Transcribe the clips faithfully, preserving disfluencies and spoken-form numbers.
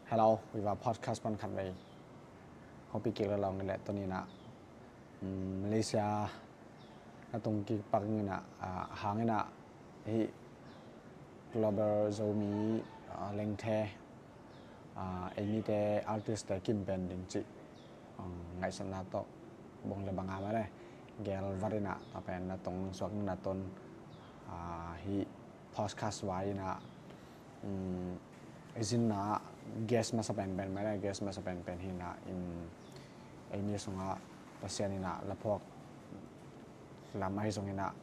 Hello, Viva Podcast pan khat vei hopih kik lel ing. Leh tuni in ah, um, Malaysia na tung kik pak ding in ah, ah, hang in ah hih Global Zomi, ah, lengthe, ah, ei mite artist te kim pen ding cih, um, ngaihsutna tawh bang le bang a mah le gel vat in ah, tua pen na tung suak ding in ah tun, ah, hih podcast vai in ah, um, ei zinna guest masa penpen mah le, guest masa penpen hi in ah, um, ei mi sungah Pasian in ah la phuak lam ahi zong in ah,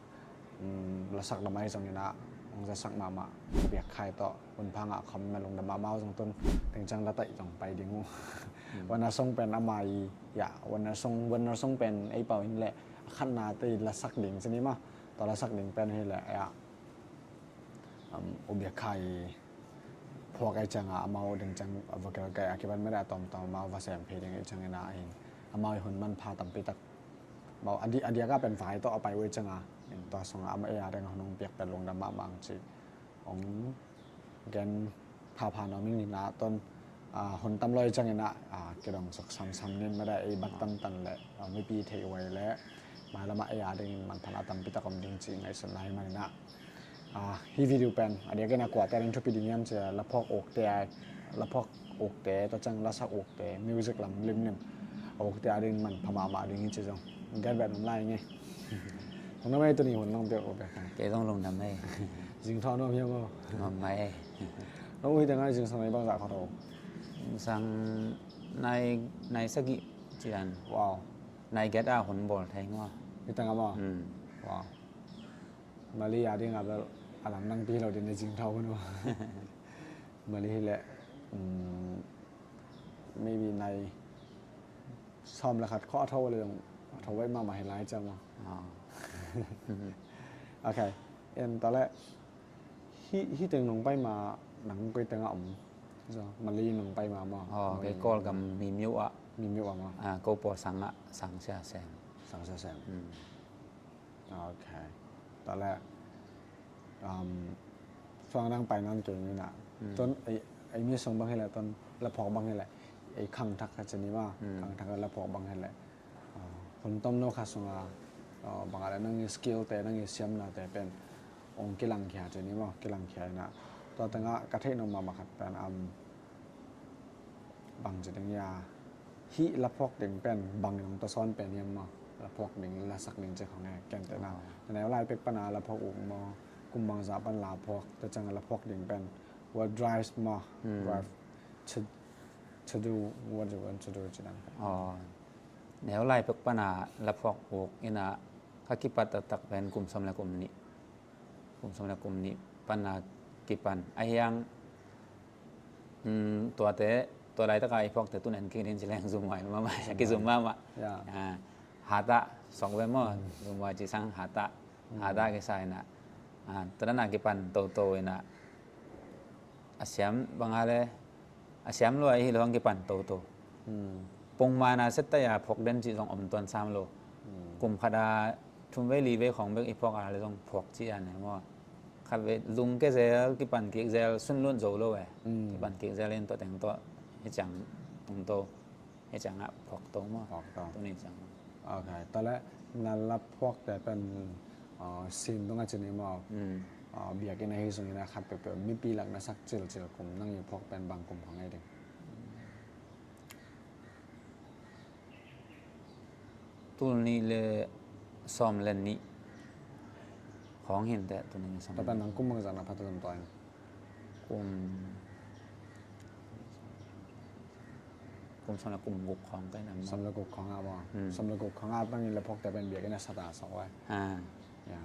um, la sak lam ahi zong in ah, hong za sak mahmah, biak khai tawh hun pha ngah khawm mah, lungdam mahmah uh. Zong tun teng ciang la taih zong pai ding uh. Wanner song pen ama i, ya, wanner song, wanner song pen ei pau in leh a khatna te la sak ding ci ni mah, tua la sak ding pen hi leh, ya, um, U Biak Khai phuak ahih ciangin amau ding ciang vocal guide a kipan mah le a tawmtawm amau va sem phei ding ahih ciangin ah, amau i hun manpha tampi tak, amau a di-, a diak a pen vai tawh a pai uh ahih ciangin, tua sungah amau ei a ding a hun hong piak pen lungdam mahmah ci hong gen phapha nuam ing. Ni in ah tun, ah, hun tam lo ahih ciangin ah, ah, kidong suk samsam ni in mah le, ei bat tantan le, ah, mipi theih huai le mailam ah ei a dingin manphatna tampi tak om ding cih ngaihsutna hi man in ah, ah, hih video pen a diakin a kuate a ding thupi ding hiam cih leh, la phuak ukte a, la phuak ukte, tua ciang la sak ukte, music lam limlim a ukte a ding manpha mahmah ding hi ci zong gen beh nuam lai ing e. Lungdam ei, tuni hun nong piak uh bek. Kei zong lungdam ei. Zingthau nuam hiam aw? Nuam mah ei. Nong uh hi teng ah zingsang nai bangzah khat aw? Zingsang nai, nai sagih ci dan. Wow. Nai giat a hun bawl thei ngua. Hi teng ah maw? Hmm. Wow. Mali a ding a bel a lamdang pi lo ding, na zingthau hun uh. Mali hi leh, um, maybe nai sawm le khat khawng a tho le zong, a tho vai mahmah hi lai ciang maw. Ah. Ok. En ta le, hih, hih teng nong pai ma, nang koi teng ah om? Mali nong pai ma maw? Oh, kei Kawlgam Mimiu ah. Mimiu ah maw? Ah, ko pawl sang ah, sang sia sem. Sang sia sem. Hmm. Ok. Tua le, um, suang dang pai nawn kei ni in ah. Hmm. Tun ei, ei mi sung bang hi leh tun, la phuak bang hi leh, ei khangthak kha ci ni maw. Hmm. Khangthak la phuak bang hi leh, uh, hun tomno kha sungah, uh, bang a le nang i skill te, nang i siamna te pen ong kilangkhia ci ni maw, kilangkhia in ah. Tua teng ah ka theih nop mahmah khat pen, um, bang ci ding ia, hih la phuak ding pen bang in ong tawsawn pen hiam maw? La phuak ding, la sak ding ci khong e, ken te na. Oh. Na neu lai pek pan a la phuak uk maw? Kum bangzah pan la phuak, tua ciang la phuak ding pen, what drives maw? Hmm. Drive to, to do what you want to do ci dan. Oh. Neu lai pek pan a la phuak uk in ah ka kipat taktak pen kum sawm le kum nih. Kum sawm le kum nih pan a kipan. Ahi hang, um, tuate, tua laitak a i phuakte tun en kik ding ci leng zum huai mahmah, a kizum mahmah. Ya. Ah, hat ah, sok ve maw, zum huai ci sang hat ah. Hmm. Hat ah kisa in ah. Ah, tua dan a kipan toto in ah. A siam bang a le, a siam lua ahi lo hang kipan toto. Hmm. Pongman a set ta ia phuak den cih zong om tuan sam lo. Hmm. Kum khat a thum vei li vei khawng bek i phuak a le zong phuak ci a ne maw. Khat vei lungke zel, kipan kik zel, sunlut zo lo e. Hmm. Kipan kik zel in tua teng tua, hi ciang tung to. Hi ciang ah phuak to maw. Phuak to. Tuni ciang. Ok, tua le na la phuakte pen, uh, sin tung a ci ni maw. Hmm. Uh, biakinn ahi zongin a khat peuhpeuh mipi lak na sak cilcil kum nang i phuak pen bang kum khawng ahi ding? Tul nih le sawm le nih khawng hi inteh, tul nih le sawm le nih. Tua pen nang kum bangzah na pha ta zom tua in? Kum, kum sawm le kum guk khawng ka hi nam. Sawm le guk khawng ah maw? Hmm. Sawm le guk khawng ah tangin la phuakte pen biakinn a sa ta sa uh ai. Ah. Ya.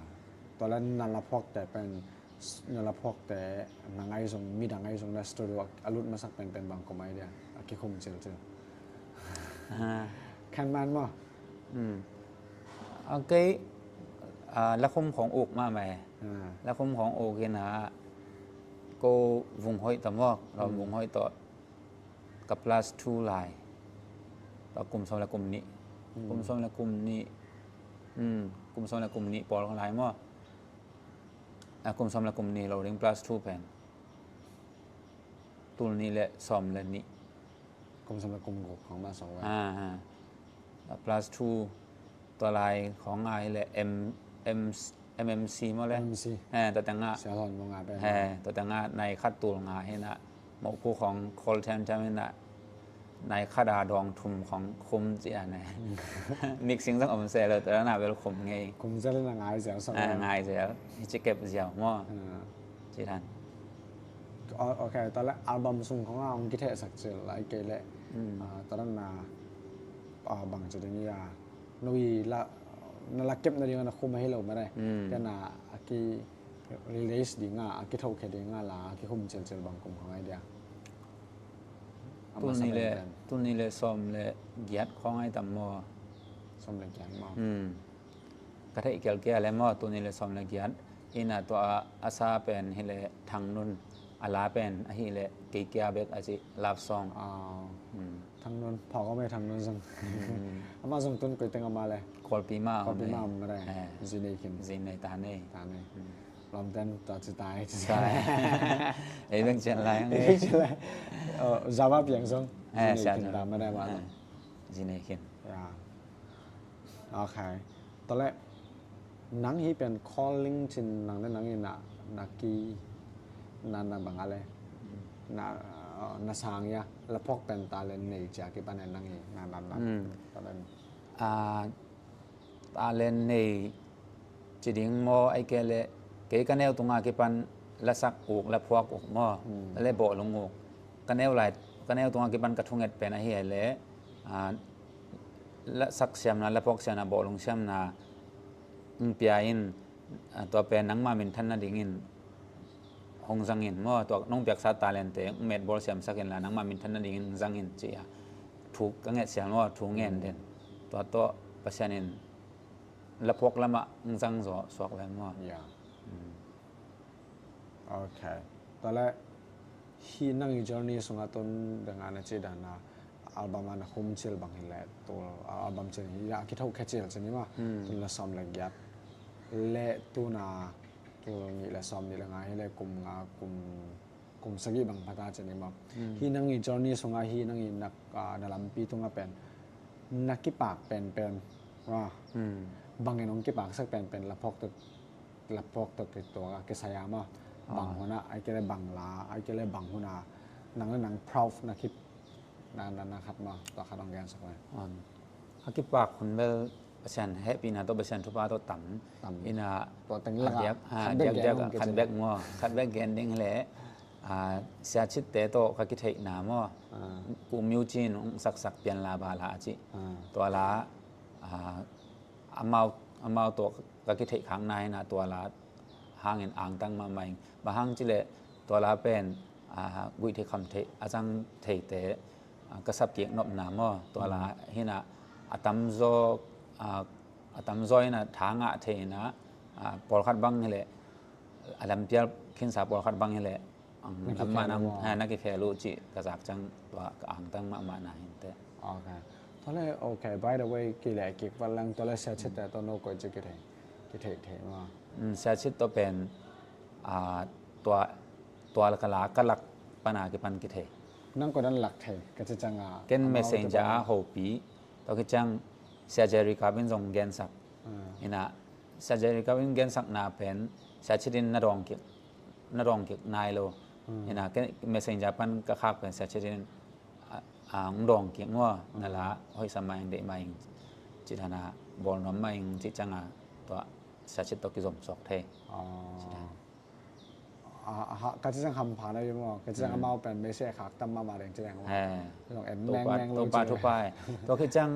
Tua le na la phuakte pen, na la phuakte, nang ahi zong, midang ahi zong, na studio a lut masak penpen bang kum ahi dia, a kikhum cilcil? Ah. Khan man maw? Hmm. A kei, ah, la khum khawng uk mahmah e. Ah. La khum khawng uk in ah, ko Vung Hoih tawh maw, Lawm Vung Hoih tawh ka plus two lai. Tua kum sawm le kum nih. Hmm. Kum sawm le kum nih. Hmm, kum sawm le kum nih pawl lai maw. A kum sawm le kum nih lo ding plus two pen. tul nih le sawm le nih. Kum sawm le kum guk khawng mah sawm ve. Ah, ah. Plus two, tua lai khawng a hi le M, M, M M C maw le? M M C. Eh, tua tengah. Siahlon maw nga pen. Eh, tua tengah nai khat tul nga hi na. Mawhpu khawng khol thiamthiam hi na. Nai khat a dawng thum khawng khum ci a ne. Mixing zong om se lo, tua na bel khum ngei. Khum zel na ngai zel sawm. Eh, ngai zel. Hi ci kep ziau maw. Ah. Ci dan. O-, ok, tua le album sung khawng a hong kithehsak cil lai kei le. Mm. Ah, tua dan na, ah, bang ci ding ia. No i la, na la kep na ding na khum a hi lo mah dai. Mm. Ken a, a ki release ding a, a kithohkhia ding a la, a kikhum cilcil bang kum khawng ai dia. Tul nih le, tul nih le sawm le giat khawng ai tam maw? Sawm le giat maw? Hmm. Ka theih kialkia le maw, tul nih le sawm le giat. Ina tua a sa pen hi le Thang Nun, a la pen a hi le Kei Kia Bek a ci love song. Ah. Hmm. Thang Nun, phawk om e Thang Nun zong. Hmm. Amah zong tun koi teng amah le. Kawlpi mah om e. Kawlpi mah om e. Eh. Zi Nei Khin. Zi Nei, Ta Nei. Ta Nei. Hmm. Lawmten tua ci tai. Ci tai. Ei beng cian lai. Ei beng cian lai. Oh, Java piang zong. Eh, Zi Nei Khin ta mah dai mah zong. Zi Nei Khin. Ya. Ok. Tua le nang hi pen calling cin nang le nang ina na ki na na bang a le na, na sang ia la phawk pen talent nei cia kipan e nang hi na na na. Hmm. Talent. Ah, talent nei ci ding maw, ai ke le kei ka neu tunga kipan la sak uk, la phuak uk maw, hmm, la le bawhlung uk. Ka neu lai, ka neu tunga kipan ka thunget pen ahi le, ah, la sak siamna, la phuak siamna, bawhlung siamna, ng pia in, ah, tua pen nangma minthan nadingin hong zangin maw, tua nong piaksa talent te, met bawl siamsak in la, nangma minthan nadingin zangin ci a. Thu ka nget siam maw, thu ngen den. Tua tawh Pasian in la phuak lamah ng zang zaw suak leng maw. Ya. Mm. Ok. Tua le hih nang i journey sungah tun dang a na ci dan a album a na khum cil bang hi le tul album cil hi a kithohkhia cil cil ni maw. Hmm. Tun la sawm le giat le tun a tul nih le sawm nih le nga hi le kum nga kum kum sagih bang pha ta ci ni maw. Hmm. Hih nang i journey sungah hih nang i na, ah, na lampi tungah pen na kipak penpen. Wah. Hmm. Bangin hong kipaksak penpen la phawk tuk la phawk tuk ki tua ka kisai a maw. Bang hunah ai ke le bang la ai ke le bang hunah nang le nang proud na kip na na na khat maw, tua khat hong gensak lai. A kipak hun bel Pasian hehpihna tawh Pasian thupha tawh tam. Tam. Ina tua teng a diak, ha, khat bek diak gen diak hong khat bek maw, khat bek gen ding le, ah, Sia Cit te tawh ka kitheihna maw. Ah. Kum Miu Cin hong saksak Pian La Ba La a ci. Ah. Tua la, ah, amau, amau tawh ka kitheih khakna hi na tua la hangin angtang mahmah ing. Bang hang cileh tua la pen, ah, guih theih kham theih a zang theite, ah, ka sap kik nopna maw. Tua la hi na a tamzaw, ah, a tamzaw hi na tha ngah thei hi na, ah, pawlkhat bang hileh a lampial khinsa pawlkhat bang hileh Ang lam mah nang, ha, na kikhel uh cih ka zak ciang tua ka angtang mahmah na hi inteh. Ok. Tua le, ok, by the way, kileh kik vat leng tua le Sia Cit te tawh no koi ci kithei, kithei thei maw? Mm, Sia Cit tawh pen, ah, tua, tua ka la, ka lak pan a kipan kithei. Nang koi dan lak thei ka ci ciang a, ken Messenger a hopi, tua ki ciang Sia Jerry Kap in zong gensak. Ina Sia Jerry Kap in gensakna pen Sia Cit in na dawng kik na dawng kik nai lo. Ina ken Messenger pan ka khak pen Sia Cit in, ah, ah, ng dawng kik maw, na la hoih sa mah ing, deih mah ing, cih dan a bawl nuam mah ing cih ciang a tua Sia Cit tawh kizom suak thei. Cih dan. Ah, ah, ka cih ciang hampha na hi maw, ka cih ciang amau pen message khak tam mahmah ding cih dan maw. Zong en mengmeng lo cih dan. Topa thupha. Tua khit ciang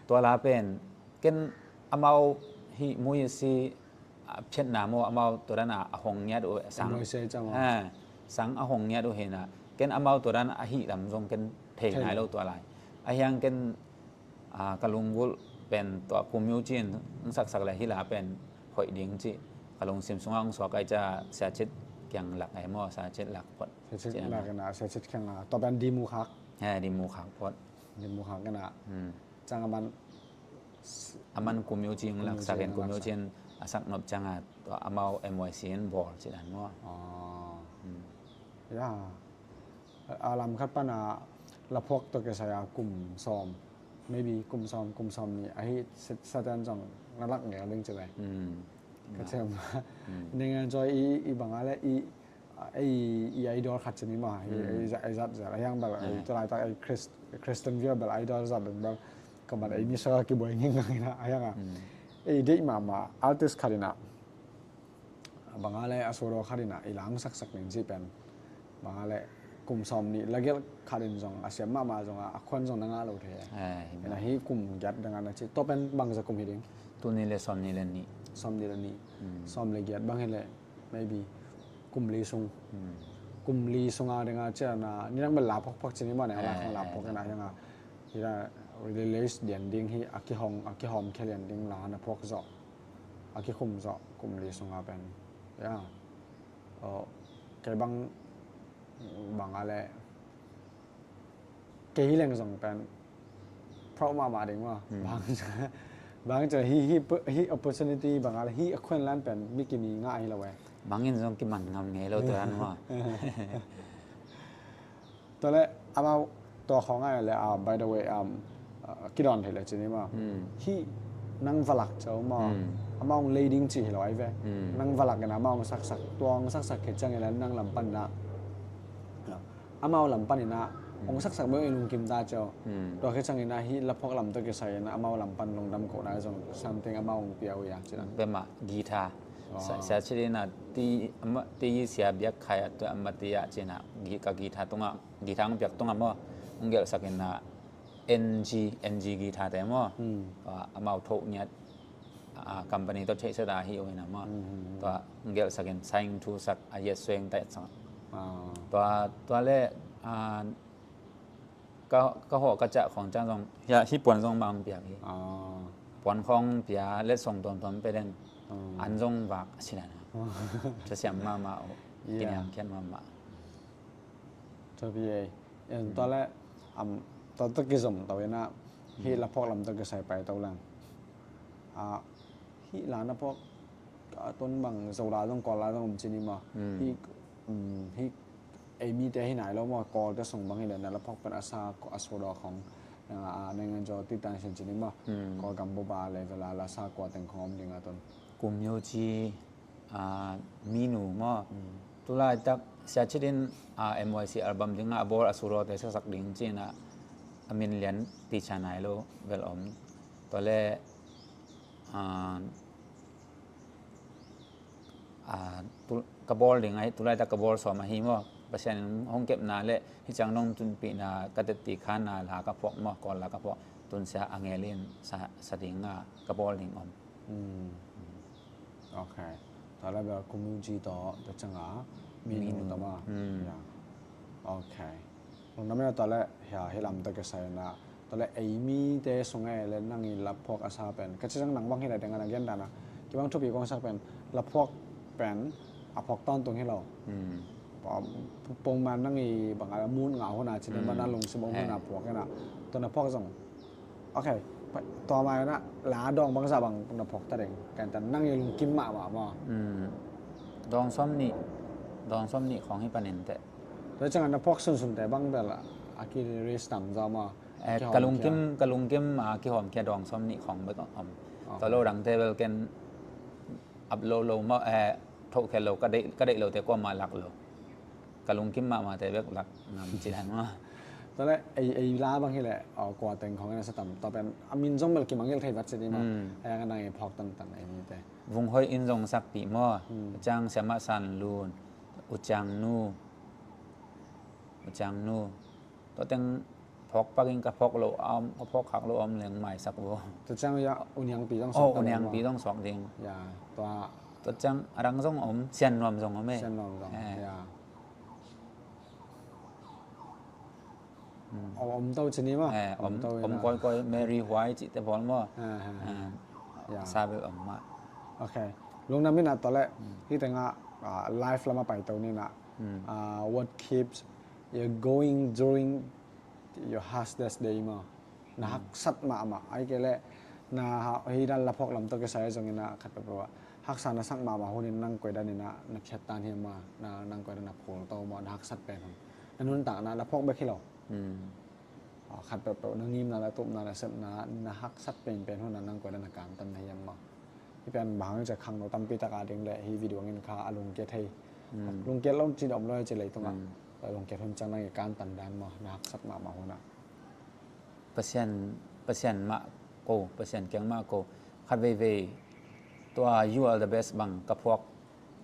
tua la pen ken amau hih muisi a phiatna maw, amau tua dan a a hong ngiat uh sang. Sang a hong ngiat uh hi na. Ken amau tua dan a hih lam zong ken thei nai lo tua lai. A hiang ken, ah, ka lunggulh pen tua Kum Miu Cin ng saksak le hi la pen hoih ding cih ka lungsim sungah hong suak ai ca Sia Cit kiang lak ai maw, Sia Cit lak phot. Sia Cit lak ina, Sia Cit kiang a tua pen di mu khak. He, di mu khak phot. Di mu khak ina. Ciang a man A man Kum Miu Cin laksak in, Kum Miu Cin a sak nop ciang a tua amau M Y C in bawl cih dan maw. Ya. A lam khat pana laphuak tawh kisai a kum sawm, maybe kum sawm, kum sawm nih ahi sat-, satan zong na lak ngel ding ci ve. Ka cem ning a zaw i, i bang a le i, ei, i idol khat ci ni maw, ei zat, ei zat zel a hiang bel ei tu laitak ei Christian vial bel idol zat ding bel ka man ei ni sa kibuai ngingngangin a hiang a ei deih mahmah artist khat in a bang a le a suadaw khat in a i la hong saksak ning cih pen bang a le kum sawm nih lagelh khat in zong a siam mahmah zong a, a khuan zong na ngah lo thei. Ina hi kum giat dang a na ci, tua pen bangza kum hi ding? Tul nih le sawm nih le nih. Sawm nih le nih. Sawm le giat bang hi le maybe kum li sung. Kum li sung a ding a ci a na ni dang bel la phokphok ci ni maw, ne la khong la phok ina hiang a hi la release dian ding hi a kihong, a kihawm khia lian ding la na phok zawh a kikhum zawh kum li sung a pen. Ya. Kei bang, bang a le kei hi leng zong pen proud mahmah ding maw. Bang, bang ci hi, hi, hi opportunity bang a le hi a khuan lan pen mi kimi ngah hi lo e. Bangin zong kiman ngam ngei lo tua an maw. Tua le amau tua khawng a le, ah, by the way, um, ah, kidawn thei le ci ni maw. Hi nang valak cau maw. Amau hong lei ding ci hi lo ai ve. Nang valak in amau hong saksak, tua hong saksak khit ciangin le nang lam pan na. Amau lam pan in a hong saksak beuh in lungkim ta cau. Tua khit ciangin a hi laphuak lam tawh kisai in amau lam pan lungdam kohna zong something amau hong pia uh ia ci na. Bema guitar. Sia, sia ci dina ti, ama, ti sia biak khai a tua ama ti a ci na gi-, ka guitar tunga, guitar hong piak tunga maw, hong gelhsak in a N G, N G guitar te maw. Tua amau tho ngiat, a, company tawh theihsa ta hi uh in a maw. Tua hong gelhsak in sign thu sak a yet sueng taih sak. Tua, tua le, a, ka, ka hawh ka cah khawng ciang zong, hi puan zong mah hong piak hi. Puan khawng pia letsong tuamtuam pe deng. An zong vak a si dan a. Tua siam mahmah uh. Kiniamkhiat mahmah. Tua pi ei. Tua le, am, tua tawh kizom to in a, hi laphuak lam tawh kisai pai to leng. A, hi la na phok, a, tun bang Zo la zong Kawl la zong um ci ni maw. Hi, um, hi ei mite hi nai lo maw, Kawlte sung bang hi le na laphuak pen a sa, a suadaw khong, a, a, naingan zaw ti tan sin ci ni maw. Kawlgam bup a level a la sa kua teng khong om ding a tun. Kum yo ci, a, minu maw. Tulaitak sia ci din, a, M Y C album ding a bawl a suadaw te saksak ding ci na a min lian ti cha nai lo vel om. Tua le, a, a, tu, ka bawl ding ahi, tulaitak ka bawl sawm ahi maw. Pasian in hong kepna le hi ciang nong tunpihna ka tetti khan a la ka phuak maw, Kawl la ka phuak. Tun sia a ngel in sa, sa ding a ka bawl ding om. Ok. Tua le bel kum yo ci tawh, tua ciang a minu tawh maw. Ok. Lungdam e. Tua le, hia, hi lam tawh kisai na, tua le ei mite sung e le nang i laphuak a sa pen ka ci zang nang bang hi le deng a na gen dan a kibang thupi kong sak pen laphuak pen a phuak tawntung hi lo. Pongman nang i bang a mood ngah hun a ci deng bang na lungsim om hun a phuak hi na. Tua na phuak zong Ok. Tua mai na la dawng bangza bang na phawk ta ding. Kan tan nang i lungkim mahmah maw. Dawng sawm nih, dawng sawm nih khawng hi panin teh. Tua ciangin na phawk sunsun teh bang bel a ki release tam zaw maw. Ka lungkim, ka lungkim a kihawm khia dawng sawm nih khawng bek om. Tua lo dang teh bel ken ap lo lo maw, eh, thohkhial lo, ka deih, ka deih lo teh kuamah lak lo. Ka lungkim mahmah teh bek lak ngam ci dan maw. Tua leh ei, ei la bang hileh, aw, kua teng khawng in a sa tam, tua pen a min zong bel kimangngilh thei vat ci ni maw. Ei a nang ei phawk tangtang ei ni teh. Vung hoih in zong sakpih maw. U Ciang Siamah San Lun, U Ciang Nu, U Ciang Nu. Tua teng phawk pak in ka phawk lo a om, ka phawk khak lo a om leng maisak vo. Tua ciang ya, U Niangpi zong suak ding. Tua ciang a dang zong om, Sian Nuam zong om e. Sian Nuam zong, ya. Om to ci ni maw. Om kawikawi, Mary Huai cihte bawl maw. Sa bel om mah. Ok. Lungdam in a tua leh, hih tengah live lamah pai to ni na. What keeps you going during your hardest day maw. Na haksat mahmah, ahih kei leh na hih dan la phawk lam tawh kisai zongin a khat peuhpeuh ah haksa na sak mahmah hun in nang koi dan in a na khiat tan hiam maw, nang koi dan a phul to maw, na haksat pen hun. Na nuntakna na phawk bek hi lo. Hmm. Ah, khat peuhpeuh na ngimna, na tupna, na sepna, na haksat penpen hun ah nang koi dan a kantan na hiam maw? Hih pen bang hang hiam cih leh khangno tampi tak a ding leh hih video in kha a lungkia thei. Hmm. Lungkia lo cih om lo hi ci leitungah. Hmm. A lungkia hun ciang nang i kantan dan maw, na haksat mahmah hun ah. Pasian, Pasian mah ko, Pasian kiang mah ko. Khat veivei tua you are the best bang ka phuak,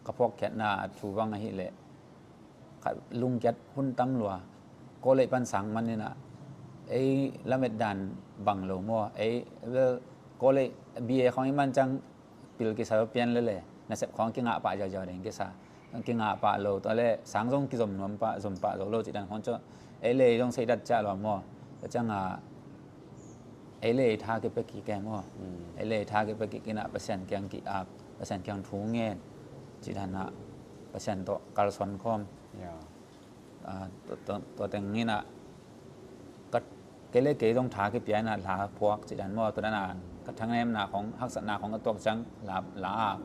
ka phuak khiatna thu bang ahih leh khat lungkiat hun tam lua. College pan sang man in ah ei lamet dan bang lo maw, ei, well, college B A khawng i man ciang pil kisa pian lele, nasep khawng kingah pah ziauziau ding kisa, kingah pah lo, tua le sang zong kizom nuam pah, zom pah zo lo cih dan khawng cu ei le ei zong seidat ciah lua maw. Tua ciangah ei le ei tha kipia kik e maw. Mm. Ei le ei tha kipia kik in ah Pasian kiang ki-ap, Pasian kiang thu ngen cih dan ah Pasian tawh kalsuan khawm. Yeah. Ah, tua, tua, tua teng in ah ka, kei le kei zong tha kipia in ah la phuak cih dan maw, tua dan ah ka thanemna khawng, haksatna khawng ka tuak ciang la, la,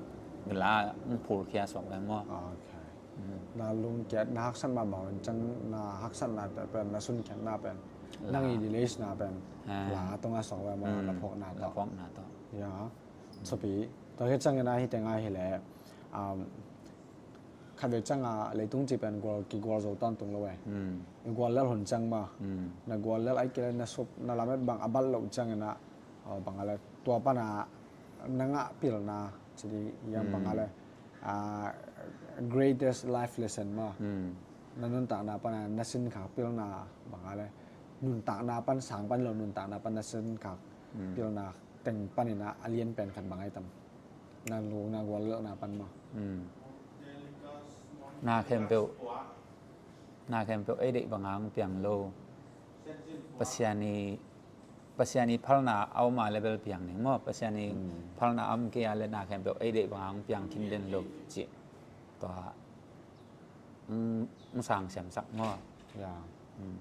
la hong phulkhia suak ve maw. Okay. Mm. Na lungkiat, na haksat mahmah hun ciang na haksatna te pen, na sunkhiatna pen, la, nang i delay na pen, ah, la tungah suak ve maw, mm, la phuakna tawh. La phuakna tawh. Ya. Suapi, tua hi ciangin ah hih teng ah hi leh, um, khat vei ciangah leitung cih pen gual, kigual zo tawntung lo e. Mm. I gual lel hun ciang mah. Mm. Na gual lel ahih kei leh na sup, na lamet bang a bat loh ciangin ah, aw, bang a le tua pan a na ngah pilna, ci ding hiam, mm, bang a le, ah, greatest life lesson mah. Mm. Na nuntakna pan a na sinkhak pilna, bang a le nuntakna pan, sang pan lo nuntakna pan na sinkhak, mm, pilna teng panin ah a lian pen khat bang a hi tam? Na lu, na guallelhna pan maw. Mm. Na khempeuh, na khempeuh ei deih banga hong piang lo. Pasian i, Pasian i phalna a om a le bel piang ding maw. Pasian i, mm, phalna a om kei a le na khempeuh ei deih banga hong piang khin den lo cih. Tua, mm, hong sang siamsak maw. Ya. Mm.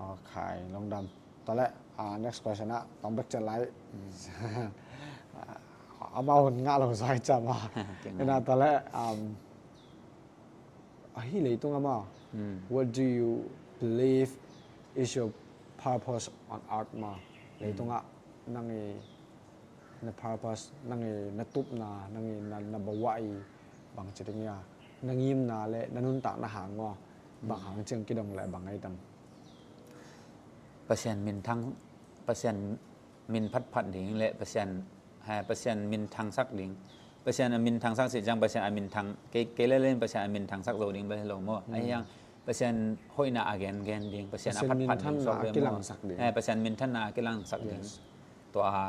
Okay, lungdam. Tua leh, ah, next question ah tawm bek ciat lai. Mm. Amau hun ngah lo zai ciam ah. Tua leh, um, ahi leitung amau. Mm. What do you believe is your purpose on earth maw? Mm. Leitung ah nang i na purpose, nang i na tupna, nang i na, na bawa i bang ci ding ia, na ngimna le na nuntakna hang maw, bang hang ciang kidong le bang a hi tam? Pasian minthang, Pasian min phatphat ding le Pasian, ha, Pasian minthangsak ding. Pasian a minthangsak cih ciang Pasian a minthang, kei, kei le le in Pasian a minthangsak zo ding bel hi lo maw. Mm. Ahi hang Pasian hoihna a gengen ding, Pasian a phatphat ding, Pasian minthanna a kilangsak ding. Eh, Pasian minthanna a kilangsak ding. Yes. Tua a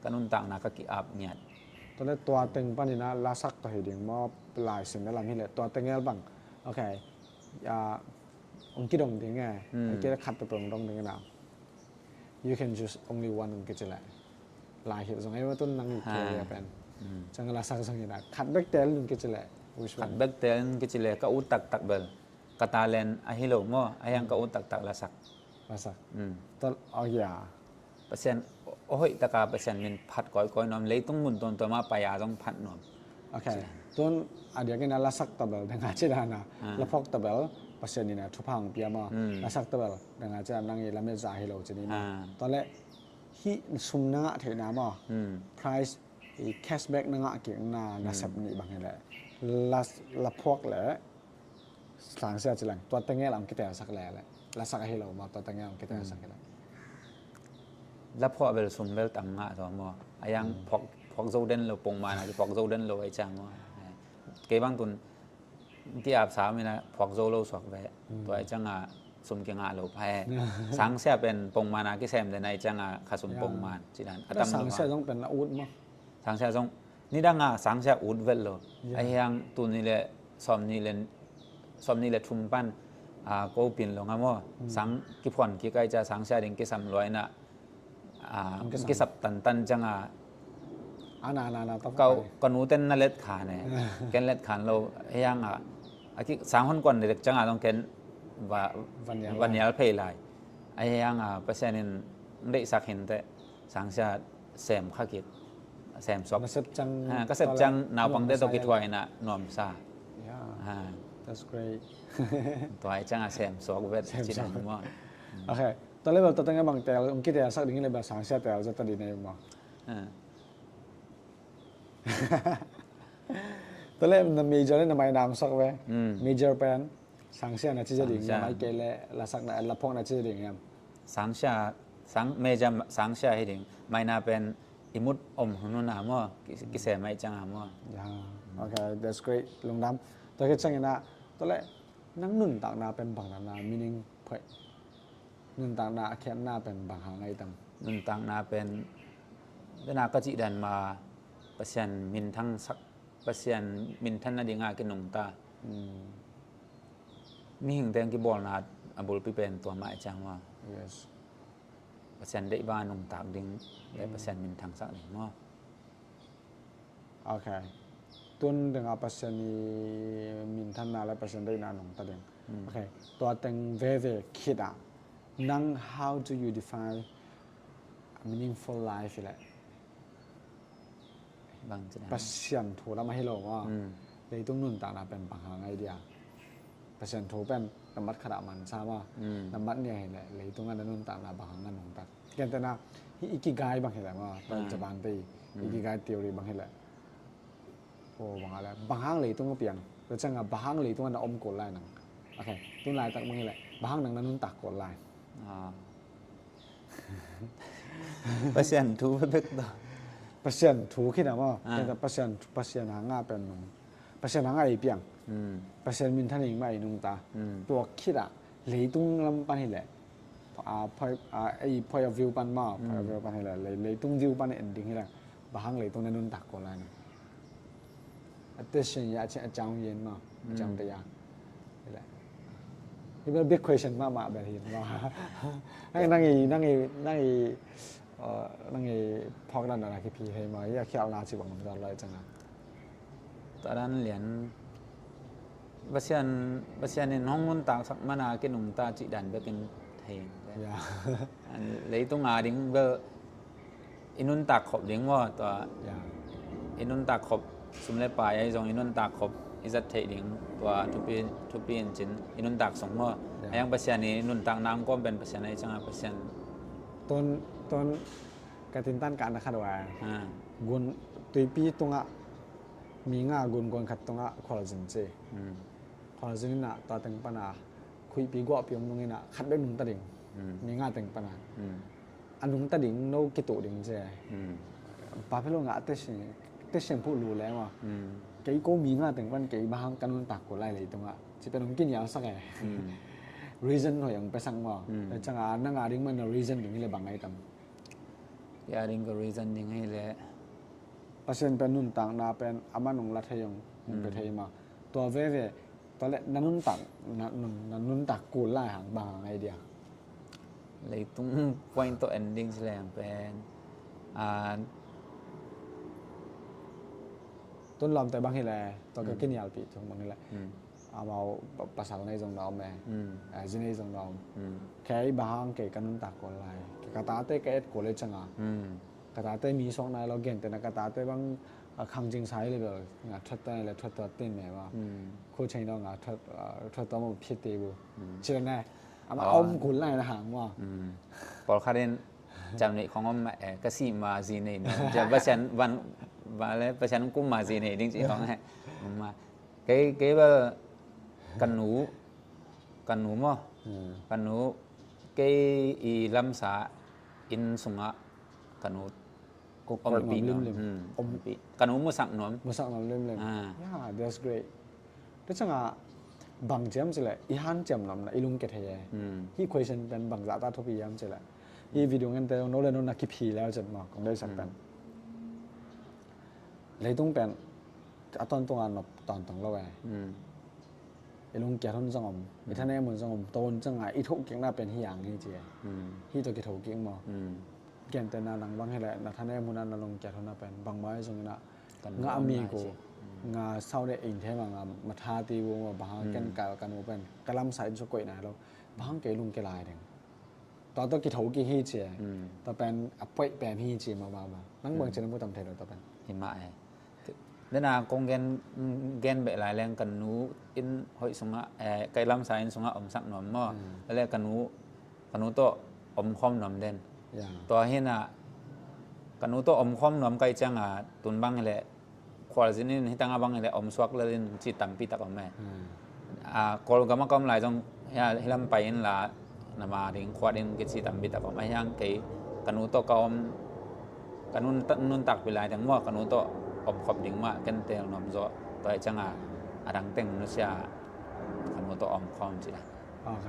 ka nuntakna ka ki-ap ngiat. Tua le tua teng panin a lasak tawh hi ding maw, laisim le lam hi le tua teng el bang. Okay. Ah, hong kidong ding e. Hmm. Kei le khat peuhpeuh hong dong ding e na. You can choose only one hong kici le. Lai hilh zong ei maw tun nang i kei le pen. Hmm. Ciang lasak zong hi na. Khat bek teel hong kici le. Which one? Khat bek teel hong kici le ka ut taktak bel. Ka talent ahi lo maw, ahi hang ka ut taktak lasak. Lasak. Mm. Tua, oh, ya. Pasian, a hoih taka Pasian min phat kawikawi nuam, leitung mun tuamtuam ah pai a zong phat nuam. Okay. Tun a diakin a lasak tabel, dang a ci dan a. Ah. La phawk tabel, Pasian in a thupha hong pia maw. Mm. Lasak tabel, dang a ci dan nang i lamet zah hi lo ci ni maw. Ah. Tua leh, hih sum na ngah theihna maw. Mm. Prize, i cashback na ngah kikna, na sep nih bang hi leh. La, la phawk leh, Sangsia ci leng, tua teng el a hong kitelsak le le. Lasak ahi lo maw, tua teng el a hong kitelsak le. La phuah bel sum bel tam ngah zaw maw. A yang phuak, phuak zo den lo, pongman a ki phuak zo den lo a i ciang maw. Kei bang tun ki-ap sa min a phuak zo lo suak ve. Tua a i ciang a sum kingah lo pha e. Sangsia pen pongman a kisem den a i ciang a kha sum pongman. Ci dan a tam lo. Sangsia zong pen la ut maw. Sangsia zong, nidang a sangsia ut vet lo. Ya. Ahi hang tuni le sawmni le, sawmni le thum pan, a, ko pin lo nga maw. Sang kiphuan kik a i cia sangsia ding kisam lua in a, a, kisap tantan ciang a. Ana, ana, ana, ka, ka nu ten na let khan e. Ken let khan lo. Ahi hang a, a ki sang hon kuan dek ciang a zong ken va, va nial phei lai. Ahi hang a, Pasian in deihsak hin teh. Sangsia sem kha kik, sem suak. Ka sep ciang, ha, ka sep ciang naupangte tawh kithuah in a nuamsa. Ya. Ha. That's great. Tua i ciang a sem suak vet. Sem suak vet. Maw. Okay. Tua level tua teng a bang tel, ong kitel sak ding level sang sia tel zat ta ding nei maw. Ah. Tua le na major le na minor sak ve. Hmm. Major pen sang sia na ci za ding, sang sia. Mai kei le la sak na, la phok na ci za ding em. Sang sia, sang major sang sia hi ding. Minor pen i mut om hun hun a maw, ki, kisem mai ciang a maw. Ya, okay, that's great. Lungdam. Tua khit ciangin ah, tua le nang nuntakna pen bang na, na meaning phuai. Nuntakna a khiatna pen bang hang ai tam. Nuntakna pen, dena ka cih dan ma, Pasian minthang sak, Pasian minthan nading a kinungta. Hmm. Mihing teng kibawlna a bulpi pen tua mah i ciang maw. Yes. Pasian deih bang a nungtak ding le, hmm, Pasian minthang sak ding maw. Okay. Tun ding a Pasian i minthanna le Pasian deihna nungta ding. Hmm. Okay. Tua teng veve khit a, nang how do you define a meaningful life i le? Bang ci dan. Pasian thu lam ahi lo maw. Hmm. Leitung nuntakna pen bang hang ai dia. Pasian thu pen nambat khat a man sa maw. Hmm. Nambat nih ahi le, leitung a na nuntakna bang hang a nungtak. Gentehna, hih ikigai bang hi le maw. Tua, ah, Japan te i, hmm, ikigai theory bang hi le. Oh, bang a le, bang hang leitung a piang. Tua ciang a bang hang leitung a na om kul lai nang. Okay, tun laitak bang hi le, bang hang nang na nuntak kul lai. Ah. Pasian thu bekbek ta. Pasian thu khit a maw. Ah. Kei ta Pasian, Pasian hang a pen nung. Pasian hang a i piang. Hmm. Pasian minthan ing mah i nungta. Hmm. Tua khit a leitung lam pan hi le. A, point, a, ei point of view pan maw, point of view pan hi le. Lei, leitung view pan en ding hi le. Bang hang leitung na nuntak kul lai na. A question ya, a ciang yen maw, a ciang te ya. Hi le. Hi bel big question mahmah bel hi maw. Nang i, nang i, nang i, uh, nang i phawk dan dan a kiphi hei maw, ya khialhna ci bang lam lai ciang a. Tua dan lian, Pasian, Pasian in hong nuntak sak man a kinungta cih dan bekin thei. Ya. Leitung a ding bel i nuntak khop ding maw, tua. Ya. I nuntak khop sum le pai ahi zong i nuntak khop i zat theih ding, tua thupi, thupi in cin i nuntak sung maw. Ya. A yang Pasian i nuntak nam kawm pen Pasian ahi ciang a Pasian. Tun, tun ka tintan ka na khat wa. Ha. Gun tuipi tungah mi nga gun guan khat tungah khualzin ci. Hmm. Khualzin in ah tua teng pan a khuihpi guahpi om nung in ah khat bek nungta ding. Hmm. Mi nga teng pan a. Hmm. A nungta ding no kituh ding ci. Hmm. Papelo nga a tesian, tesian phuh lu le maw. Hmm. Kei ko mi nga teng pan kei bang hang ka nuntak kul lai leitung ah. Ci pen hong kinial sak e. Hmm. Reason hoih hong pia sak maw. Hmm. Tua ciang a nang a ding man a reason ding hi le bang ai tam. Kei a ding ka reason ding hi le. Pasian pen nuntakna pen aman hong la thei hong, hong pia thei maw. Tua veve, tua le na nuntak, na, na, na nuntak kul lai hang bang hang ai dia. Leitung point tawh ending ci leng pen. Ah, tun lawmte bang hi le, tua ka kinialpih tung bang hi le. Hmm. Amau pa-, pasal nei zong na om e. Hmm. Eh, zi nei zong na om. Hmm. Kei bang hang kei ka nuntak kul lai. Kei ka tate ka et kul le ciang a. Hmm. Ka tate mi suak nai lo, gentehna ka tate bang, ah, khang cing sai le bel nga thuat tua le thuat tua tin me ma. Hmm. Khu cheng dong nga thuat, ah, thuat tua mo phiat te bu. Hmm. Ci le ne. Ama om kul lai na hang ma. Hmm. Pawlkhat in cam nei khong om ma, eh, ka si ma zi nei no. Ja Pasian van, va le Pasian kum ma zi nei ding ci khong he. Ma. Kei, kei bel ka nu, ka nu maw? Hmm. Ka nu, kei i lamsa inn sungah ka nu ompih nuam. Hmm. Ompih. Ka nu musak nuam. Musak nuam limlim. Ah. Yeah, that's great. Tua ciangah bang ciam cileh, i hanciam nuamna, i lungkia thei e. Hmm. Hih question pen bangzah ta thupi hiam cileh. Hih video ngente no le no na kiphi leu ciat maw, kong deihsak pen. Leitung pen a tawntung a nop tawntawng lo e. Hmm. I lungkiat hun zong om, i thanem hun zong om, tua hun ciangah i thokikna pen hi ang hi ci e. Hmm. Hih tawh kithokik maw. Hmm. Gentehna nang bang hileh na thanem hun a na lungkiat hun a pen bangmah hi zongin ah ngah mi ko, ngah sau deh in them a ngah matha ti bu maw, bang hang ken kal ka nu pen ka lamsa in suk koih nai lo, bang hang kei lungkia lai ding. Tua tawh kithokik hi ci e. Tua pen a poih pen hi ci mah mah mah. Nang bang ci na mu tam thei lo tua pen. Hi mah e. Dena kong gen, gen beh lai leng ka nu inn hoih sungah, eh, ka lamsa inn sungah omsak nuam maw. Hmm. Leh ka nu, ka nu tawh omkhawm nuam den. Ya. Tua hinah ka nu tawh omkhawm nuam ka hih ciangah tun bang hileh khualzin in hih tangah bang hileh omsuak lel in ci tampi tak om e. Hmm. Ah, Kawlgam a ka om lai zong, ya, hih lam pai inla, na ma ding khuat in kici tampi tak om. Ahi hang kei ka nu tawh ka om, ka nun, nuntakpih lai teng maw, ka nu tawh omkhop ding mah ken teel nuam zaw. Tua hih ciangah a dang teng nusia, ka nu tawh omkhawm ci la. Ok.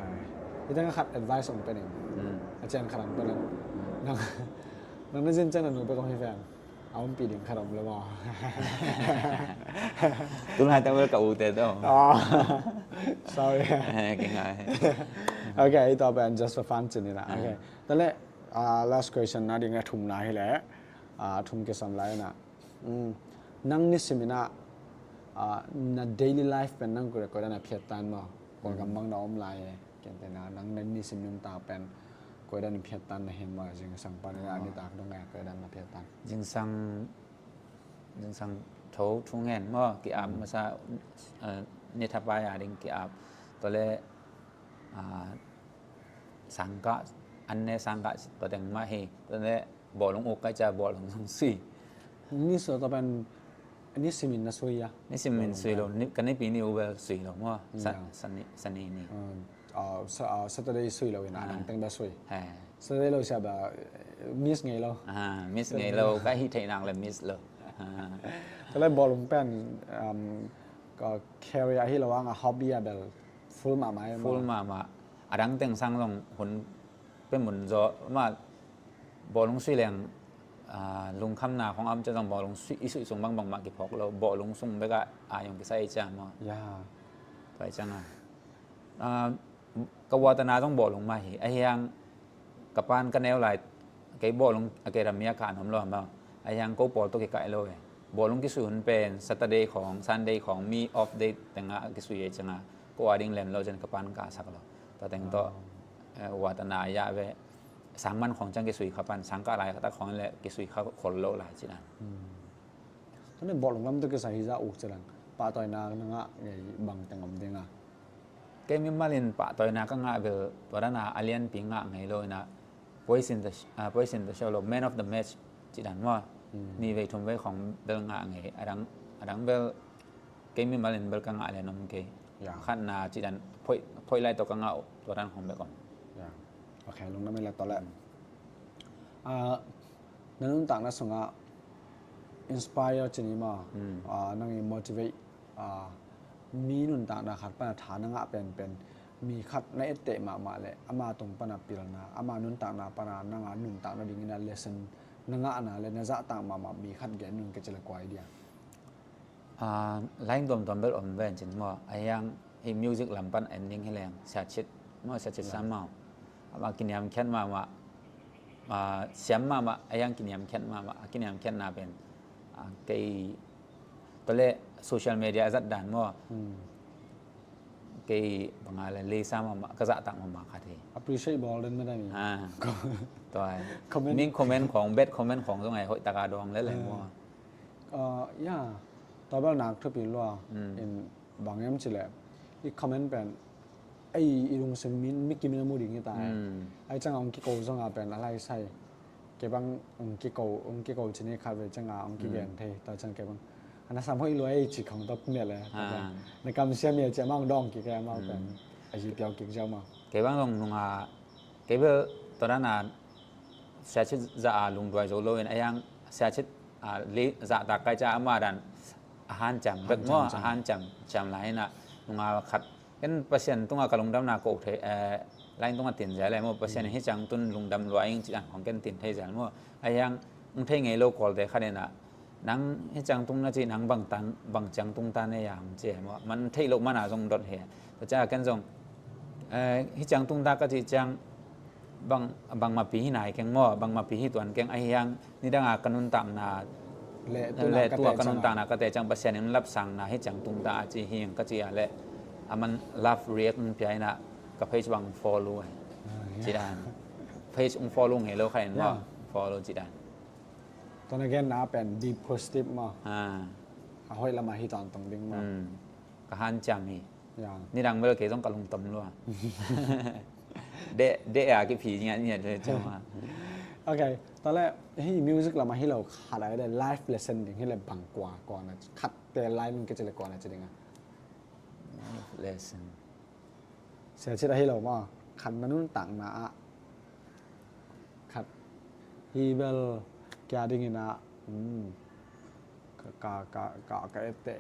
Hih tengah khat advice om pen in. Hmm. A cian khat om pen in. Nang, nang na zin ciang na nu bek om hi veng. A ompih ding khat om lo maw? Tulai tang bel ka ute tawh. Oh. Sorry. Eh, kei ngai. Ok, hih tawh pen just for fun ci ni na. Ah. Ok. Tua leh, ah, last question na ding a thumna hileh, ah, thum kisam lai na. Mm. Nang nisim inah, ah, na daily life pen nang koi, koi dan a phiat tan maw? Kawlgam bang na om lai e. Kentena nang na nisim nuntak pen koi dan a phiat tan na hi maw, zingsang pan a nitak dong e koi dan a phiat tan. Zingsang, zingsang tho thungen maw, ki-ap masa, eh, ni thapai a ding ki-ap. Tua leh, ah, sangkah, an ne sangkah tua teng mah hi. Tua leh bawlung uk kai cia bawlung sung sui. Ni sua tua pen, ni simin na sui a? Ni simin sui lo, ni, ka nipi ni u bel sui lo maw. Sa-, ya. Sani, sani ni. Hmm. Ah, sa-, ah, Saturday sui lo ina, ah, nang teng bel sui. He. Saturday lo sia ba, eh, miss ngei lo. Ah, miss ngei lo, ka hih theih nak le miss lo. Ah. Tua leh bawlung pen, um, ka career hi lo ang a hobby a bel full mahmah e maw? Full mahmah. A dang teng sang zong hun pen mun zaw mah bawlung sui leng, ah, lungkhamna khong a om ciang zong bawlung sui, i sui sung bangbang mah kiphawk lo, bawlung sung bekah a yong kisai ciang maw. Ya. Tua ciang a. Ah, ka watana zong bawlung mah hi. Ahi hang ka pan ka neu lai, kei bawlung a kei ram mi a ka an om lo maw. Ahi hang ko pawl tawh kikaih lo e. Bawlung kisui hun pen Saturday khong, Sunday khong, mi off day tengah kisui e ciang a. Ko a ding lem lo ciang ka pan ka sak lo. Tua teng tawh, eh, watana ya ve. Sangman khong ciang kisui kha pan, sangkah lai kha tak khong le kisui kha khol lo lai ci dan. Hmm. Tua leh bawlung lam tawh kisai hi zah uk ci dan. Pahtawina na ngah ngei bang teng om ding a? Kei mimal in pahtawina ka ngah bel, tua dan a a lianpi ngah ngei lo ina, Voice in the, ah, Voice in the Show lo, Man of the Match ci dan maw. Hmm. Ni vei thum vei khong bel ngah ngei, a dang, a dang bel kei mimal in bel ka ngah lian om kei. Ya. Khatna ci dan phoih, phoih lai tawh ka ngah uh, tua dan khong bek om. Ya. Ok, lungdam i la tua leh. Hmm. Ah, na nuntakna sungah inspire ci ni maw. Hmm. Ah, nang i motivate, ah, mi nuntakna khat pan a tha na ngah penpen, mi khat na etteh mahmah leh ama tung pan a pilna, ama nuntakna pan a nang a nuntakna dingin a lesson na ngahna leh na zahtak mahmah mi khat gen nung kei ci leh kua hi dia? Ah, line tuamtuam bel om ven cin maw. Ahi hang hih music lam pan en ding hi leng Sia Cit maw, Sia Cit Sam maw. Amah kiniamkhiat mahmah, ah, siam mahmah, ahi hang kiniamkhiat mahmah, a kiniamkhiatna pen, ah, kei, tua leh social media a zat dan maw. Hmm. Kei bang a leh leisa mahmah, ka zahtak mahmah khat hi. Appreciate bawl den mah dan hi. Ah. Tua. Comment. Min comment khong, bad comment khong zong ai hoih taka dawng lel leng maw. Ah, ya. Tua bel nak thupi lua. Hmm. In bang hiam ci leh, i comment pen, ei, i lungsim mi, mi kim in a mu ding hi ta. Hmm. Ahi ciang a hong kiko zong a pen a lai sai. Kei bang hong kiko, hong kiko ci ni khat vei ciang a hong kigen thei. Hmm. Tua ciang kei bang a na sam hoih lua ei ci khong tawh mial e. Ah. Na kam sia mial ci a mah hong dawng kik e a mah pen. Hmm. A hi piau kik ziau mah. Kei bang zong nung a, kei bel tua dan a Sia Cit zah a lungduai zo lo in, ahi hang Sia Cit, ah, li zahtak kai ciang a mah dan a hanciam bek maw, hanciam, a hanciam, ciam lai ina, nunga khat. Ken Pasian tungah ka lungdamna ko thei, eh, line tungah tin zel e maw, Pasian in hih ciang tun lungdam lua ing ci dan khong ken tin thei zel maw. Ahi hang, hong thei ngei lo Kawlte khat ina, nang hih ciang tung na cih nang bang tang, bang ciang tung ta ne ya hong ci e maw. Man theih loh man a zong dot he. Tua ciang a ken zong, eh, hih ciang tung ta ka cih ciang, bang, bangmah pi hi nai keng maw, bangmah pi hi tuan keng, ahi hang, nidang a ka nuntakna, leh tu a ka nuntakna ka teh ciang Pasian in lapsangna hih ciang tung ta a ci hi ing ka ci a leh, a man love react hong pia ina ka page bang follow e. Ah, ya. Ci dan. Page hong follow ngei lo kha in maw, follow ci dan. Tua na genna pen be positive maw. Ah. A hoih lamah hi tawntung ding maw? Hmm. Ka hanciam hi. Ya. Nidang bel kei zong ka lungtom lua. Deh, deh a kiphi ngiatngiat ve ciang a. Ok, tua leh hih music lamah hi lo khat a hi leh life lesson ding hi leh bang kua, kua na khat te line in kici leh kua na ci ding a. Life lesson. Sia cit a hi lo maw, khat na nuntakna ah khat hi bel kia dingin ah, ka, ka, ka etteh,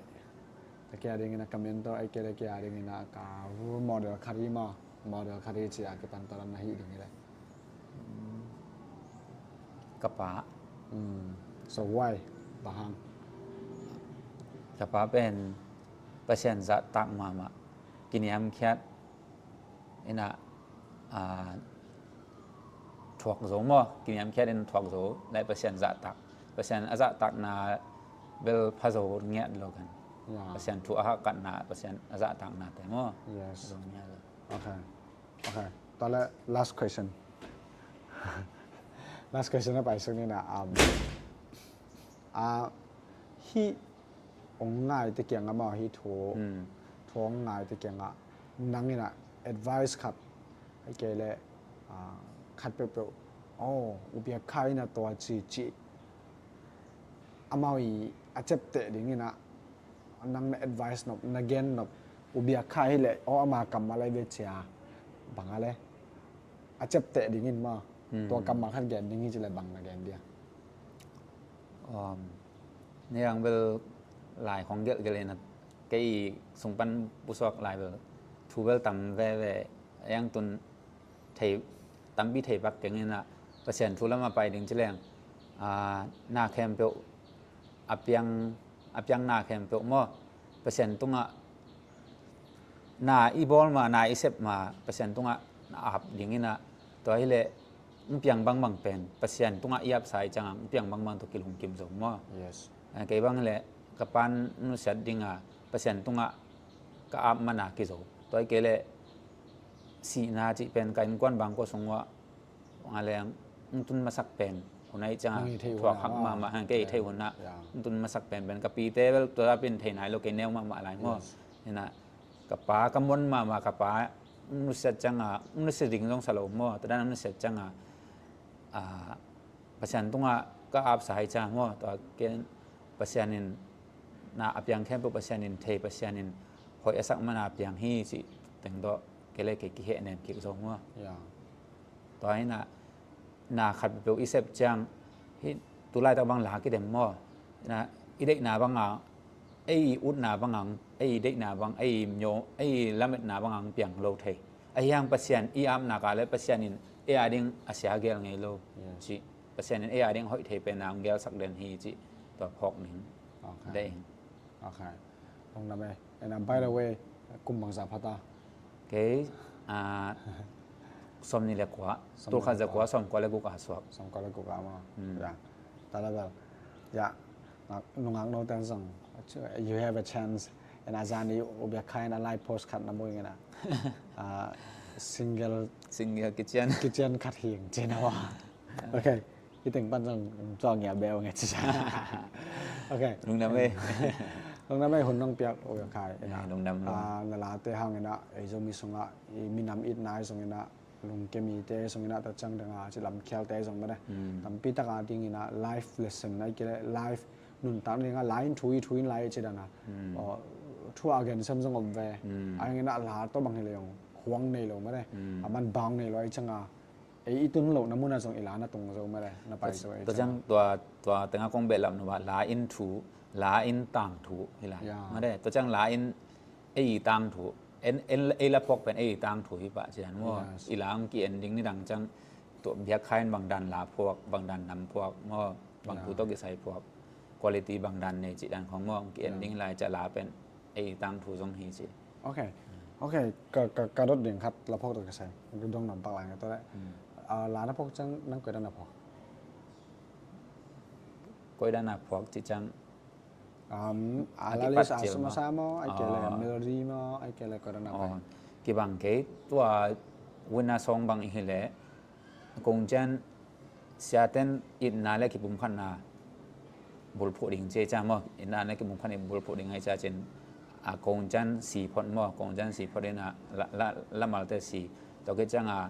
ka kia dingin ah ka mentor, ai kei leh kia dingin ah ka role model khat hi maw, model khat hi ci a kipan tua lam na hih ding hi leh. Ka pa. So why? Bang hang? Ka pa pen Pasian zahtak mahmah, kiniamkhiat in ah, thuak zo maw, kiniamkhiat in thuak zo, lai Pasian zahtak, Pasian a zahtakna bel pha zo ngiat lo kan. Pasian thu a hahkatna, Pasian a zahtakna te maw. Yes. Zo ngiat lo. Ok. Ok. Tua leh last question. Last question a paisuk ni na, um, a, hih ong ngaite kiangah maw, hih thu, thu ong ngaite kiangah nang in ah advice khat, ai kei leh, ah, khat peuhpeuh, oh, U Biak Khai in ah tua ci ci, amau i a ciapteh dingin ah nang na advice nop, na gen nop, U Biak Khai hi leh, oh, ama kammal lai ve cia, bang a leh a ciapteh dingin maw, tua kammal khat gen ding hi ci leh bang na gen dia? Um, ni ang bel lai khong gelh gelh in a, kei sung pan pusuak lai bel thu bel tam veve, a yang tun thei, tampi thei pak keng in ah, Pasian thu lamah pai ding ci leng, ah, na khempeuh, a piang, a piang na khempeuh maw, Pasian tungah na i bawl ma, na i sep ma, Pasian tungah na ap ding in ah, tua hi leh, hong piang bangbang pen Pasian tungah i apsa i ciangah hong piang bangbang tawh kilungkim zo maw? Yes. Kei bang leh ka pan nusiat ding a, Pasian tungah ka ap man a kizo. Tua hi kei leh sihna cih pen ka innkuan bangkua sung uah nga leng hong tun masak pen hun a i ciangah thuak hak mahmah, kei i theih hun ah hong tun masak pen pen ka pite bel tua pen thei nai lo, kei neu mahmah lai maw? Hi na, ka pa ka mon mahmah, ka pa nusiat ciangah, nusiat ding zong sa lo maw, tua dan nusiat ciangah, ah, Pasian tungah ka apsa hi ciang maw, tua ken Pasian in na a piang khempeuh Pasian in thei, Pasian in hoih a sak man a piang hi cih teng tawh kei le kei kihehnem kik zo maw. Tua hi na, na khat peuh i sep ciang, hih tulaitak bang la kidem maw, na i deihna bang a, ei i utna bang ang, ei i deihna bang, ei i myo, ei i lametna bang ang piang lo thei. Ahi hang Pasian i apna ka le Pasian in ei a ding a sia gel ngei lo cih, Pasian in ei a ding hoih thei pen a ang gelsak den hi cih tua phawk ning. Dei. Ok. Lungdam e. And, uh, by the way, kum bangza phata? Kei, ah, sawm ni le kua, tulkhat za kua, sawm kua le guk a suak. Sawm kua le guk a maw. Ya. Tua le bel. Ya. Nungak no ten zong, you have a chance. And a zan i U Biak Khai in a live post khat na mu ing in a, ah, single, single kitchen, kitchen khat hing cin a wa. Ok. Hih teng pan zong tua ngia beu nge ci sa. Ok. Lungdam e. Lungdam e, hun nong piak U Biak Khai in a. Lungdam lo. Ah, na late hang in a, ei Zomi sungah, i minam itna i sung in a, lungkemite sung in a, tua ciang dang a ci lamkhialte zong mah de. Tampi tak a ding in a life lesson, ai kei le life nuntak ding a, la in thu i thu in la i ci dan a. Thu a gen sem zong om ve. A ing in a la tawh bang hi le zong huang nei lo mah de. A man bang nei lo ai ciang a, ei i tun lohna mun a zong i la na tung zo mah de. Na pai zo ai ciang a. Tua ciang tua, tua teng a kong behlap nuam a, la in thu, la in tangthu hi lai. Mah de, tua ciang la in ei i tangthu, en, en, ei la phuak pen ei i tangthu hi pah ci dan maw. I la ang ki-en ding nidang ciang, tua Biak Khai in bang dan la phuak, bang dan nam phuak maw, bang thu tawh kisai phuak, quality bang dan nei cih dan khong maw, ki-en ding lai ciang la pen ei i tangthu zong hi ci. Ok. Ok, ka, ka, ka dot ding khat la phuak tawh kisai. Ka dong nam pak lai nge tua le. Ah, la na phuak ciang nang koi dan na phuak? Koi dan na phuak ci ciang, Um, a la list a sum a sa maw, ai kei le melody maw, ai kei le koi dan a pai. Kibang kei, tua wina song bang i hi le, kong cian siaten itna le kipumkhatna bulphuh ding ci ei cia maw, ina na kimu khan i bulphuh ding ei cia cin, a kongcan si phot maw, kongcan si phot ina la, la, la malte si, tua khit cianga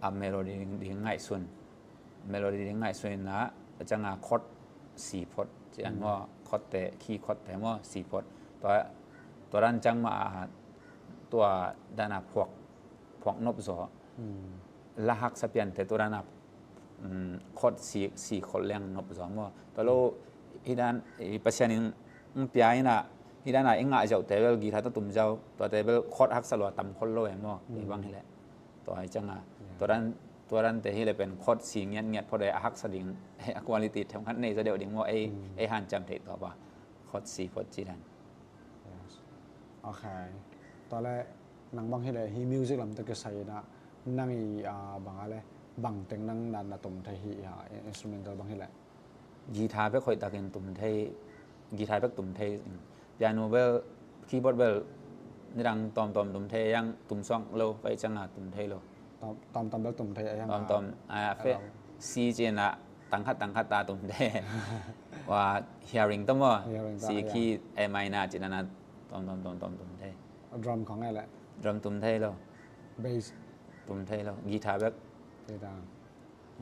a melody ding, ding ngaihsun, melody ding ngaihsun ina cianga chord si phot cian maw, chord te, key chord te maw si phot, tua, tua dan ciang ma a tua dana phuak, phuak nop zaw, la haksa piante tua dana um, khot si, si khot leng nop zaw maw. Tua lo hi dan i Pasian in pia ina hi dana i ngah ziau te bel guitar ta tum ziau tua te bel khot haksa lua tam khot lo e maw. Kei bang hileh tua hi cianga tua dan, tua dan te hileh pen khot si ngiat ngiat phot e a haksa ding a quality themkhat nei zaw deuh ding maw ei, ei hanciam theih tua ba khot si phot ci dan. Ok. Tua le nang bang hileh hi music lam tawh kisai ina nang i bang a le bang teng nang na tum thei hi, instrumental bang hileh? Guitar bek hoih takin tum thei, guitar bek tum thei, piano bel, keyboard bel nidang tawmtawm tum thei, yang tum suak lo pai cianga tum thei lo. Tawmtawm bel tum thei, yang tawmtawm a fe si cina tangkhat tangkhat ta tum thei. Wa hearing tawh maw, si key A minor cina na tawmtawm tawmtawm tum thei. Drum khong e le? Drum tum thei lo. Bass tum thei lo. Guitar bek.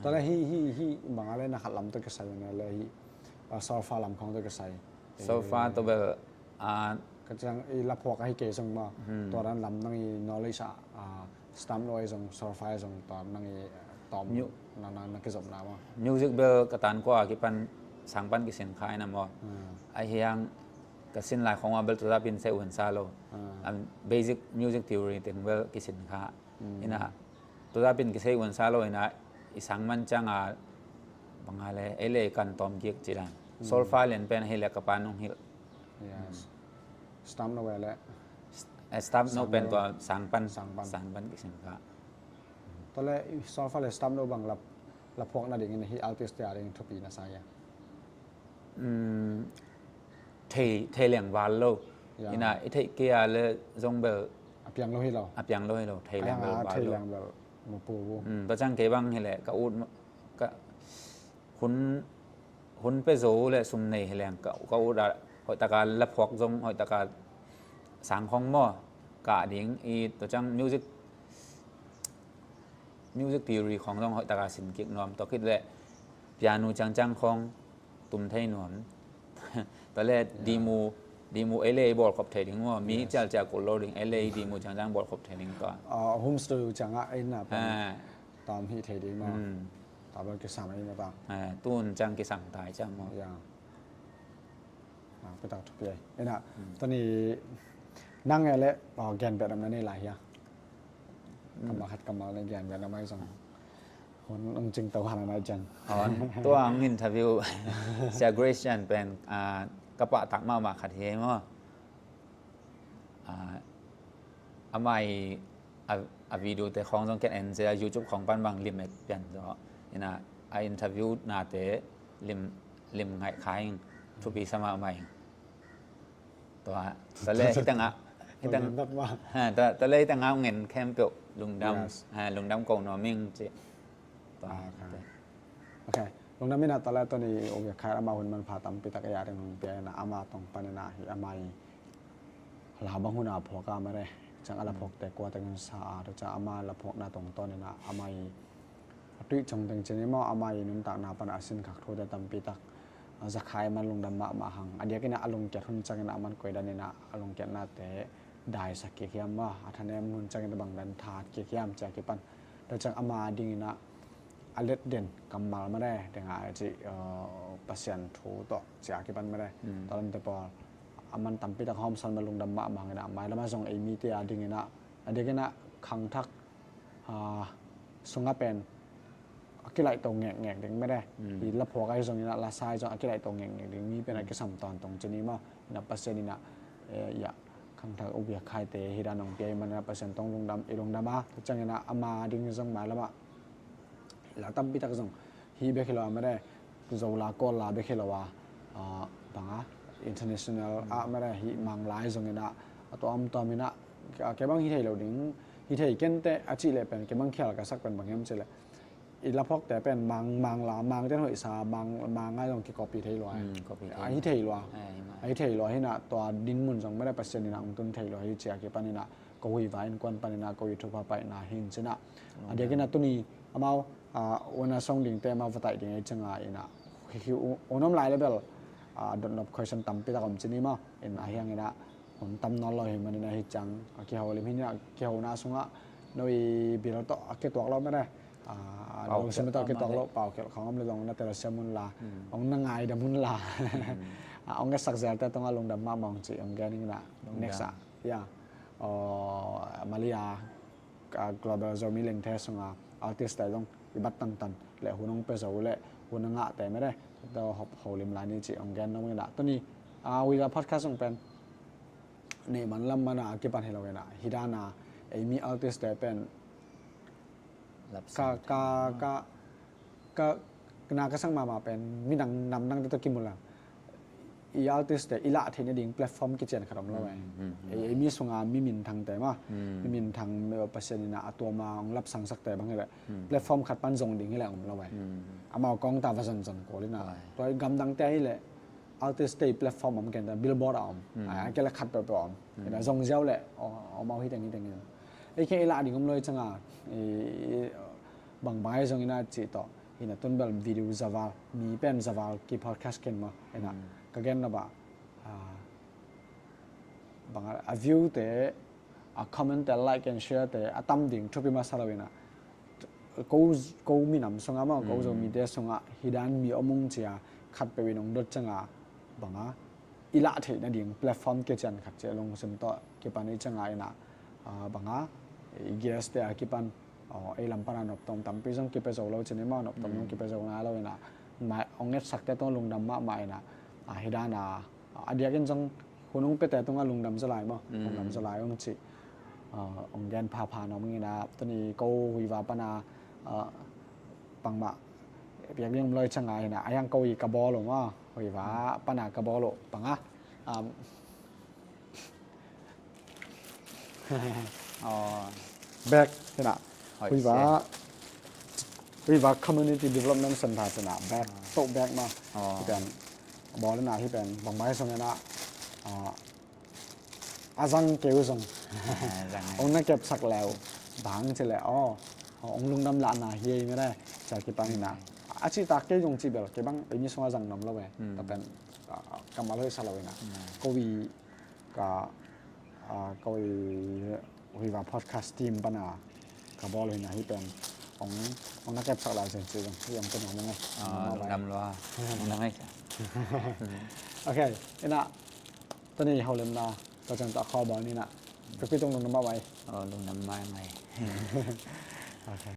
Tua le hi, hi, hi bang a le na khat lam tawh kisai ina le hi solfa lam khong tawh kisai. Solfa tawh bel ka ciang i laphuak ahi kei zong maw, tua dan lam nang i knowledge ah stamp lo ahi zong, solfa ahi zong tua nang i tawm na, na, na kizopna maw? Music bel ka tan kua kipan sangpan kisin kha ina maw. Ahi hang ka sin lai khong a bel tuta pin se un sa lo. Basic music theory teng bel kisin kha. Ina tuta pin kisei un sa lo ina i sang man cianga bang a le ei le kan tawm kik ci dan. Solfa lian pen ahi le ka pan hong hilh. Stamp no le? Stamp no pen tua sangpan, sangpan kisin kha. Tua le solfa le stamp no bang laphuak nadingin hi artist te ading thupi na sa ia? Thei, thei leng val lo. Ina i theih kei a le zong bel a piang lo hi lo. A piang lo hi lo, thei leng bel val lo. Tua ciang kei bang hileh ka ut, ka hun, hun pe zo le sum nei hileng ka, ka ut a hoihtaka laphuak zong hoihtaka sang khong maw, kah ding i tua ciang music, music theory khong zong hoihtaka sin kik nuam, tua khit le piano ciangciang khong tum thei nuam. Tua le dimu, dimu ei le ei bawlkhop thei ding maw, mi cialcial kul lo ding, ei le ei dimu ciangciang bawlkhop thei ding tua. Home studio ciangah ei na pen tam hi thei ding maw. Tua bel kisam ei na ta. Tun ciang kisam tai ciang maw. Pitak thupi ai. Ina tuni nang e le gen bet nam na nei lai hia? Kammal khat kammal na gen bet nam ai zong. Hun ong cing tau hana nai ciang. Hon, tua ang interview Sia Grace Chan pen ka pahtak mahmah khat hi maw. Amah i a video te khawng zong ken en sia YouTube khawng pan bang lim et pian zaw. Ina a interview nate lim, lim ngaih kha ing thupi sa mahmah ing. Tua tale hitang ah, hitang tale hitang ah ngen khempeuh lungdam, lungdam ko nuam ing ci. Tua ok. Lungdam ina tale tuni uviakhai ama hun manpha tampi tak a ding hong pia ina ama tong pan ina hi ama i la bang huna phuak a mare. Ciang a la phuak te kua tengin sa a, tua ciang ama la phuakna tong ton ina ama i a tuih cong teng cin i maw ama i nuntakna pan a sin khak thu te tampi tak a zakhai man lungdam mahmah hang. A diakin a lungkiat hun ciangin a man koidan ina a lungkiatna te daisak kik hiam maw, a thanem hun ciangin a bangdan that kik hiam cia kipan. Tua ciang ama dingin a a let den kammal mare denga a ci Pasian thu tawh cia kipan mare. Tua lamte pawl a man tampi tak hawmsan ma lungdam mahmah hang ina mailama zong ei mite a dingin a, a dingin a khangthak sunga pen a kilaih to ngekngek ding mare. I la phuak ahi zongin a la sai zong a kilaih to ngekngek ding mi pen a kisam tawn tong cini ma ina Pasian ina ia khangthak ubiak khaite hi dan ong pia i man ina Pasian tong lungdam i lungdam a. Tua ciangin a ama ding zong mailama la tampi tak zong hi bek hi lo a mare, Zo la Kawl la bek hi lo a banga international ah mare hi manglai zongin a a tuamtuam ina kei bang hi thei lo ding, hi thei kente a cih leh pen kei bang khial ka sak pen bang hiam cih leh I laphawkte pen mang, mang la, mang ten hoihsa, mang, mang a zong kicopy thei lua. Hmm, copy thei. A hi thei lua. Eh, hi mah. A hi thei lua hi na, tua dinmun zong mede Pasian in a hong tun thei lua hi ci a kipan in a, ko Huiva innkuan pan in a, ko i thupha paina hi in ci na. A diakin a tuni amau, a, una song dingte amau va taih ding ei cianga in a, hi, hi, u, un om lai le bel, a, dotnop question tampi tak om ci ni maw. In a hiang in a, hun tam nawn lo hi manin a hi ciang, a kiho lim hi ni a, kihona sungah, no i bil tawh, a kituak lo mede. A, a, lungsim tawh kituak lo, pau khial khawng om le zong na telsiam un la, hong na ngaidam un la. A, hong etsak zelte tungah lungdam mahmah hong ci, hong gen ing na, next ah. Ya. Aw, Malia, a, Global Zomi Lengthe sunga artist te zong i bat tantan le hun hong pia zo le hun a ngahte mede, tawh hop holim lai ni ci hong gen nong ina. Tuni, a, Huiva podcast hong pen neih man lam mana a kipan hi lo ina. Hi dana, ei mi artist te pen ka, ka, ka, ka, na ka sang mahmah pen midang namdangte tawh kimulang. I artist te i lah theih nading platform kician khat om lo eh. Ei, ei mi sunga mi minthangte mah. Mi minthang, eh, Pasian in a tuama hong lapsangsakte bang hi leh. Platform khat pan zong ding hi leh om lo eh. Amau kong ta va zonzon kul ina. Tua i gamdangte hi leh artist te platform om ken ta billboard a om. A, a ke le khat peuhpeuh a om. Ina zong ziau leh, o, om au hi teng hi teng hi. Ei ke i lah ding om lo i cianga, i, i, bangbang ai zong ina ci tawh. Ina tun bel video zaval, mi pen zaval ki podcast ken maw. Ina, ka gen na ba, a, bang a, a view te, a comment te, like and share te, a tam ding thupi masa lo ina. Ko, ko minam sunga maw, ko Zomite sunga, hi dan mi om ung cia, khat peuh in ong dot cianga, bang a, i lah theih nading platform kician khat cia lungsim tawh kipan i cianga ina, a, bang a, i guest te a kipan, aw, ei lam pana noptom tampi zong kipia zo lo ci ni maw, noptom zong kipia zo nai lo ina, mai, ong etsakte tawh lungdam mahmah ina, a, hi dana, a diakin zong hun hong piate tungah lungdam zaw lai maw? Lungdam zaw lai hong ci. A, hong gen phapha nuam ing ina, tuni ko Huiva pana, a, bangmah piak ding om lo i cianga ina, a hiang ko i ka bawl uh maw? Huiva pana ka bawl uh bang a, um, Aw. Bag hi na. Huiva, Huiva Community Development Center ci na bag, tote bag mah. Hi pen bawl hi na, hi pen bangmah hi sung hi na, a, a zang kei uh zong, ong na kepsak leu bang ci leh, aw, ong lungdam lahna hi ei mede, cia kipan hi na. A cihtak kei zong cih bel kei bang ei mi sungah zang nuam lo eh. Tua pen, a, kammal hoih sa lo hi na. Ko i ka, a, ko i Huiva podcast team pana ka bawl hi na, hi pen ong, ong na kepsak lai zen ci zong hi ong pen ong na ngai. Lungdam lua. Ong na ngai. Ok, ina, tuni holimna tua ciang tua khawl bawl ni na. Pipi tung lungdam mah vai. Lungdam mah vai. Ok.